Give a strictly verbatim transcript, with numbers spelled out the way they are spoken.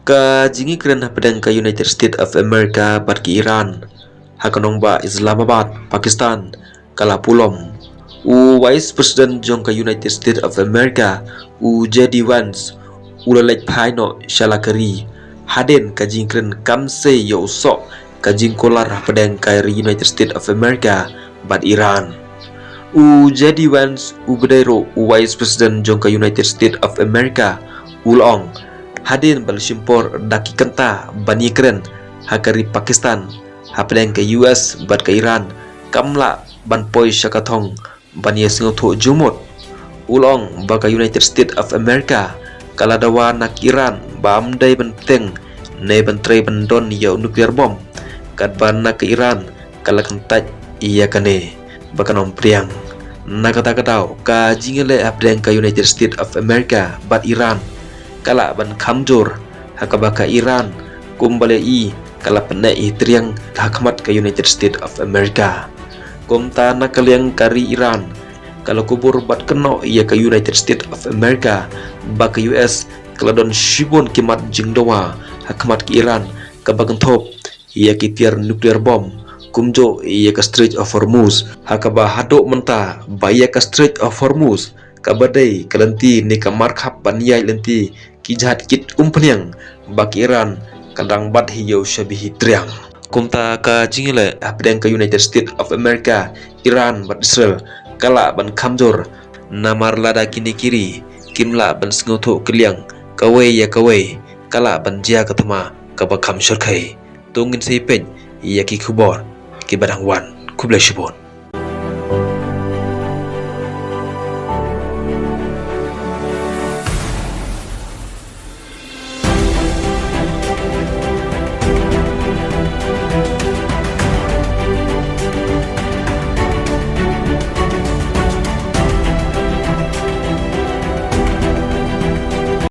Ka jingïakren hapdeng ka United States of America bad ka Iran ha ka nongbah Islamabad, Pakistan, ka la pulom. U Vice President jong ka United States of America, u J D Vance, u la leit phai noh sha la ka ri hadien ka jingkren kam sei ïa u soh ka jingkular hapdeng ka ri United States of America bad Iran. U J D Vance, u ba dei ruh u Vice President jong ka United States of America, u la ong, hadien ba la shim por da ki kynta ban ïakren ha ka ri Pakistan hapdeng ka U S bad ka Iran, kam lah ban poi sha ka thong ban ïasngewthuh jingmut. U la ong ba ka United States of America ka la dawa na ka Iran ba ym dei ban bteng ne ban trei ban don ïa u nuclear bomb, katba na ka Iran ka la kyntait ïa kane ba kan ym pdiang. Na kata ka daw, ka jingïaleh hapdeng ka United States of America bad Iran ka lah ban kham jur, ha kaba ka Iran kumba la ïohi ka la pyneh ïa ki triang ha khmat ka United States of America. Kumta na ka liang ka ri Iran ka la kubur bad kynnoh ïa ka United States of America ba ka U S ka la don shibun ki mat jingdawa ha khmat ka Iran, kaba kynthup ïa ki tiar nuclear bomb, kumjuh ïa ka Strait of Hormuz, ha kaba haduh mynta ba ïa ka Strait of Hormuz kaba dei ka lynti ne ka markhap ban ïaid lynti ki jahaj kit umphniang, ba ka Iran ka dang bat hi ïa u shabi hi triang. Kumta ka jingïaleh hapdeng ka United States of America, Iran bad Israel ka lah ban kham jur, namar lada kine ki ri kim lah ban sngewthuh kylliang kawei ïa kawei, ka lah ban jia ka thma kaba kham shyrkhei. To ngin sa ïa peit ïa ki khubor kiba dang wan. Khublei shibun.